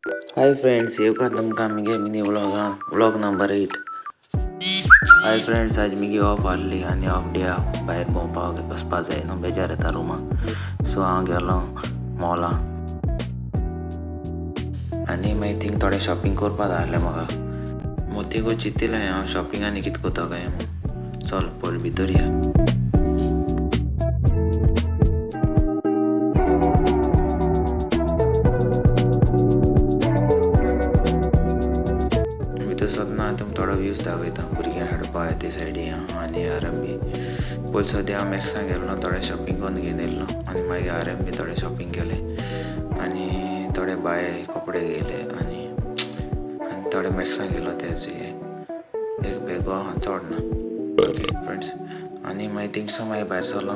Hi friends, येवकार तुमकां आमगे मिनी व्लॉगान, व्लॉग नंबर 8। हाय फ्रेंड्स, आज मिगे ऑफ आहली आनी ऑफ डे भायर भोंवपाक वचपा जाय न्हू, बेजार येता रुमा। सो हांव गेलो मॉलान आनी मागीर थिंग थोडें शॉपिंग करपा जाय आहलें म्हाका। मोतीगो चिंतिलें हांव शॉपिंग आनी कितें करता काय म्हूण। चल पयलीं भितर या। भितर सरतना हांव तुमकां थोडो व्यूज दाखयता, भुरग्यांक खेळपा ते सायडी आनी आर एम बी। पयलीं सद्या हांव मॅक्सां गेल्लो, थोडें शॉपिंग करून घेवन येयल्लो आनी मागीर आर एम बी थोडें शॉपिंग केलें आनी थोडे बाय कपडे घेयले आनी थोडे मॅक्सां गेलो तेच एक बेगो आहा चड ना। ओके फ्रेंड्स, आनी मागीर थिंगसून मागीर भायर सरलो।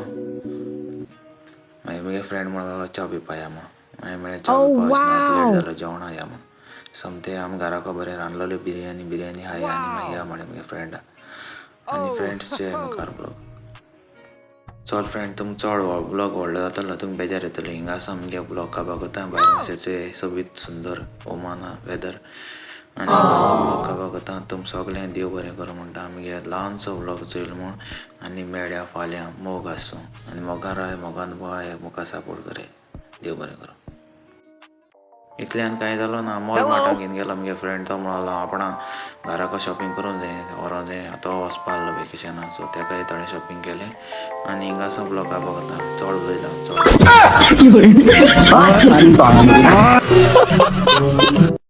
मागीर म्हगे फ्रेंड म्हणपाक लागलो च्या पिवपा या म्हूण। मागीर म्हळें च्या पिवपा वचना, लेट जालो, जेवणाक या म्हूण। सोमतें आमी घराको बरें रांदलोली बिरयानी, बिरयानी खाया आनी मागीर या म्हळें म्हगे फ्रेंडा। आनी फ्रेंड्स जे मुखार ब्लॉग। चल फ्रेंड, तुमकां चड ब्लॉग व्हडलो जातलो, तुमकां बेजार येतलो। हिंगा आसा आमगे ब्लॉग काबार करता, भायर मातशें सोबीत सुंदर ओमाना वेदर आनी हिंगा आसा ब्लॉग काबार करता। तुमकां सगळ्यांक देव बरें करूं म्हणटा। आमगे ल्हानसो ब्लॉग चोयलो म्हूण आनी मेळया फाल्यां। मोग आसूं आनी मोगान राय, मोगान भोंवाय, म्हाका सपोर्ट करे। देव बरें करूं। इतल्यान कांय जालो ना, मॉल मार्टाक घेवन गेलो म्हगे फ्रेंड। तो म्हणलो आपणा घराको शॉपिंग करूंक जाय, व्हरोंक जाय। तो वचपा आहलो वेकेशनाक, सो तेकाय थोडें शॉपिंग केलें आनी हिंगा आसा ब्लॉग काबार करता। चड उलयता चड।